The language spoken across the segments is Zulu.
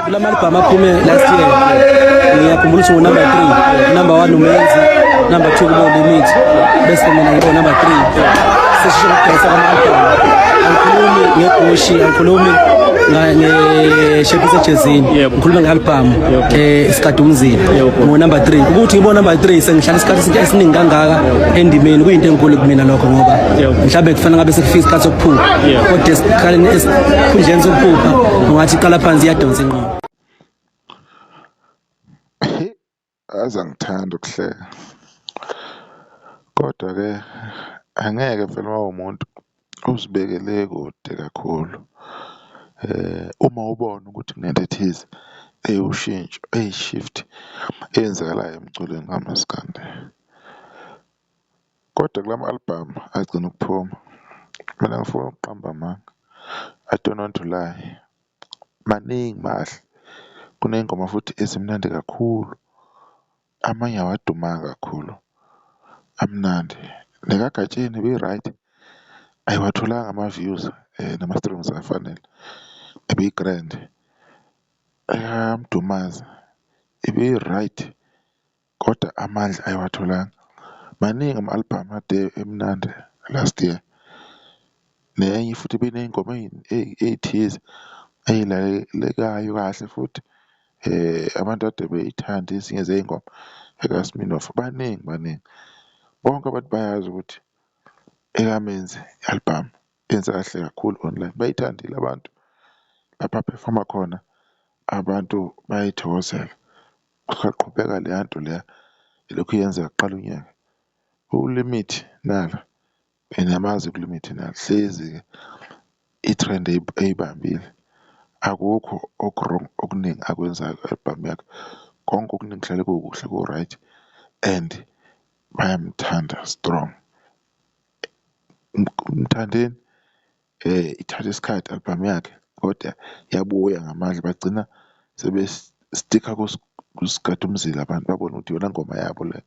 Kula album aphume last year, ngiyakhumbula ukuthi ngo-number 3, number 1 uMenzi, number 2 kubo Limit, bese mina ngibo number 3. Sesisho ukudayisa kwama-album. Angikhulumi ngegushi, angikhulumi ngeshephisa ejezini, ngikhuluma nge-album Isikade Umzila, ngo-number 3. Ukuthi ngibo number 3 sengihlala isikhathi esiningi kangaka endimeni, kuyinto enkulu kumina lokho, ngoba mhlawumbe kufanele ngabe sekufika isikhathi sokuphupha, kodwa esikhaleni, esikhundleni sokuphupha, ungathi iqala phansi, iyadonsa inqondo. Aze angithandi ukuhleka, kodwa-ke angeke vele uma uwumuntu uzibeke le kude kakhulu. Uma ubona ukuthi kunento ethize ewushintsho, eyi-shift eyenzakalayo emculweni kamaskandi. Kodwa kulama-album agcina ukuphuma, mina angifuni ukuqamba amanga, I don't want to lie, maningi mahle, kuney'ngoma futhi ezimnandi kakhulu, amanye awadumanga kakhulu, amnandi. NekaGatsheni ibi-right, ayiwatholanga ama-views nama-streams afanele, ibi-grand. EkaMdumazi ibi-right kodwa amandla ayiwatholanga. Maningi ama-album ade emnandi last year, nenye futhi ibiney'ngoma ey'thize ey'lalelekayo kahle futhi abantu kade bey'thanda ezinye zey'ngoma ekaSminoff. Baningi baningi, bonke abantu bayazi ukuthi ekaMenzi i-album yenze kahle kakhulu online, bayithandile abantu. Lapho a-perform-a khona abantu bayayithokozela, kusaqhubeka leya nto leya elokhu yenzeka kuqala unyaka. ULimit Nala, niyamazi uLimit Nala, hlezi-ke i-trend eyibambile, akukho oku-wrong okuningi akwenzayo ku-album yakhe, konke okuningi kuhlale kukuhle ku-right and bayamthanda strong. Mthandeni ithathe isikhathi i-album yakhe kodwa yabuya ngamandla, bagcina sebe-stick-a kuSgada Umzila, abantu babone ukuthi iyona ngoma yabo le,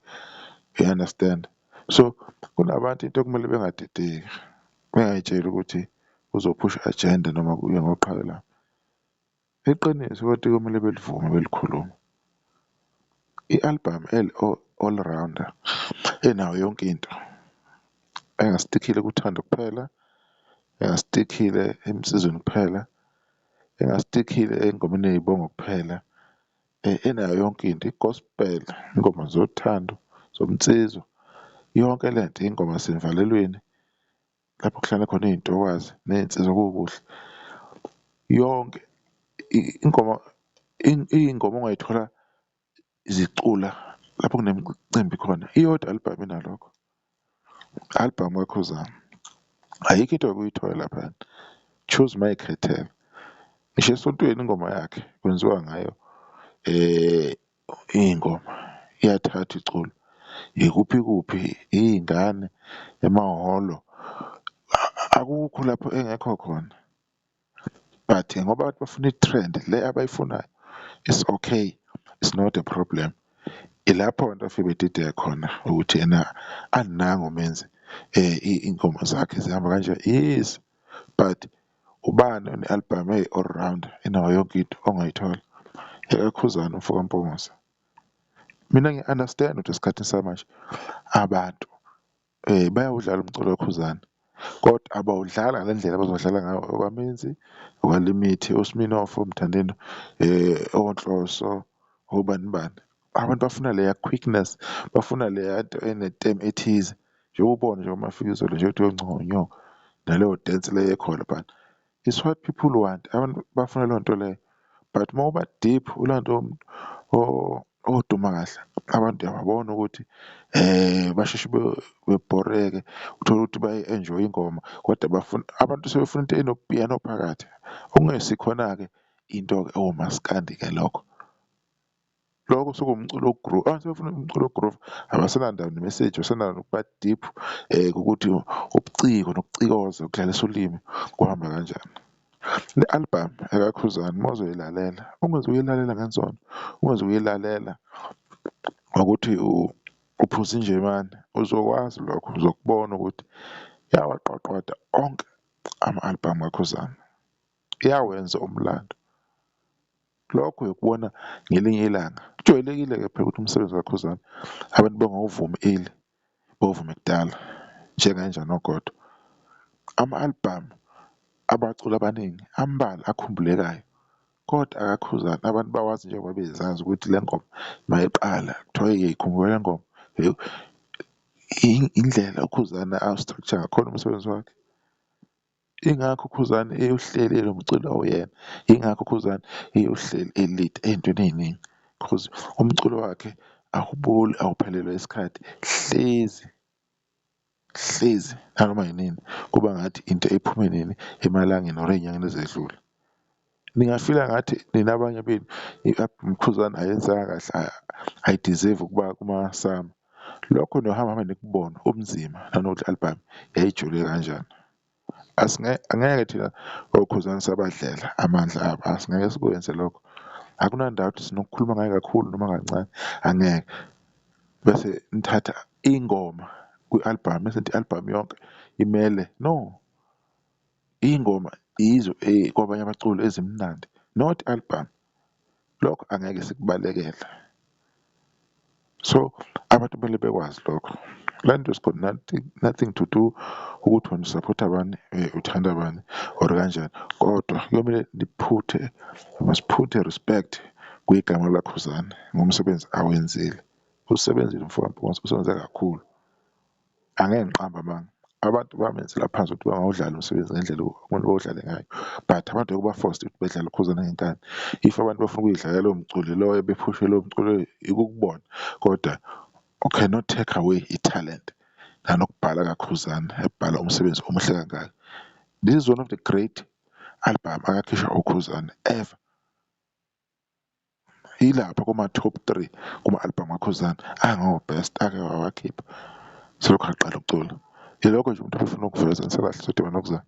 you understand? So kunabantu into ekumele bengadideki, bengay'tsheli ukuthi uzophusha i-agenda noma kuye ngoqhawe labo. Iqiniso kodwa kumele belivume belikhulume. I-album all rounder enayo yonke into, enga-stick-ile kuthando kuphela, enga-stick-ile emsizweni kuphela, enga-stick-ile ey'ngomeni ey'bongo kuphela, enayo yonke into, i-gospel, iy'ngoma zothando, zomnsizwa, yonke lento, iy'ngoma zasemvalelweni lapho kuhlala khona iy'ntokazi ney'nsizwa kukuhle. Yonke ingoma, iy'ngoma ongayithola zicula lapho kunemicimbi khona, iyodwa i-album enalokho, i-album kaKhuzani. Ayikho into ongeke uyithole laphayana, choose my criteria. Ngisho esontweni ingoma yakhe kwenziwa ngayo iy'ngoma, iyathathwa iculwe, ikuphi kuphi, iy'ngane emahholo, akukho lapho engekho khona. But ngoba abantu bafuna i-trend le abayifunayo, it's okay, it's not a problem. Ilapho abantu bafike bedideke khona ukuthi ena anangu uMenzi iy'ngoma zakhe zihamba kanje, yes, but ubani one-album eyi-all rounder enayo yonke into ongayithola? EkaKhuzani umfo kaMpungose. Mina ngiya-understand ukuthi esikhathini samanje abantu bayawudlala umculo kaKhuzani kodwa abawudlali ngale ndlela abazodlala ngayo okaMenzi, okaLimit, oSminoff, oMthandeni, oNhloso, obani bani. Abantu bafuna leya quickness, bafuna leya nto ene-theme ethize. Njengoba ubona nje uMafikizolo nje uthi uyonconya naleyo dance le ekhona laphana. It's what people want, abantu bafuna leyo nto leyo but uma uba deep ulanto oduma kahle, abantu uyababona ukuthi basheshe bebhoreke, uthole ukuthi bayayi-enjoy-a ingoma kodwa bafuna, abantu sebefuna into enopiyano phakathi, okungesikhona-ke into-ke ewumaskandi-ke lokho. Lokho sekuwumculo woku-groove, abantu sebefuna umculo woku-groove, abasenandaba ne-message, abasenandaba nokuba deep ukuthi ubuciko nokucikoza ukudlalisa ulimi kuhamba kanjani. Le album ekaKhuzani uma uzoyilalela, ungaze uyilalela ngensonto, ungaze uyilalela ngokuthi uphuza injemane, uzokwazi lokho, uzokubona ukuthi iyawaqwaqwada onke ama-album kaKhuzani, iyawenza umlando. Lokho uyokubona ngelinye ilanga. Kujwayelekile-ke phela ukuthi umsebenzi kaKhuzani abantu bangawuvumi early, bawuvume kudala njengenja nogodo. Ama-album abaculi abaningi ambalwa akhumbulekayo kodwa akaKhuzani abantu bawazi njengoba bezazi ukuthi le ngoma mayiqala kuthiwa yeyi khumbula le ngoma indlela uKhuzani awu-structure ngakhona umsebenzi wakhe. Ingakho uKhuzani eyohleli elo mculo awuyena, yingakho uKhuzani eyohleli e-lead-a ey'ntweni ey'ningi cause umculo wakhe awuboli, awuphelelwa isikhathi, hlezi hlezi nanoma inini kuba ngathi into ephume nini? Emalangeni or ey'nyangeni ezedlule. Ningafila ngathi nina abanye benu Khuzani ayenzanga kahle ayi-deserve ukuba kuma-SAMA. Lokho niyohamba hambe nikubone ubunzima nanokuthi i-album yayijule kanjani. Angeke thina oKhuzani sabadlela amandla abo, asingeke sikwenze lokho. Akunandawo ukuthi sinokukhuluma ngaye kakhulu noma kancane, angeke. Bese nithatha ingoma kwi-album bese nithi i-album yonke imele, no. Iy'ngoma yizo kwabanye abaculi ezimnandi not i-album, lokho angeke sikubalekele. So abantu kumele bekwazi lokho. Le nto is got nothing, nothing to do ukuthi wena usaphotha bani uthanda bani or kanjani kodwa kuyomele niphuthe must put a respect kwigama likaKhuzani ngomsebenzi awenzile. Usebenzile umfo kaMpungose, usebenze kakhulu. Angeke ngiqambe amanga, abantu bamenzela phansi ukuthi bangawudlali umsebenzi ngendlela okumele bawudlale ngayo but abantu ngeke uba-force ukuthi bedlale uKhuzani ngenkani. If abantu bafuna ukuy'dlalela lowo mculo loyo bephushe lowo mculo ikukubona kodwa u cannot take away ithalente nanokubhala kaKhuzani ebhala umsebenzi omuhle kangaka. This is one of the great album akakhishwa uKhuzani ever. Ilapha kuma-top three kuma-album kaKhuzani ango-best ake wawakhipha selokhu aqala ukucula. Yilokho nje umuntu ebefuna ukuveza ngisekahle sodibana okuzayo.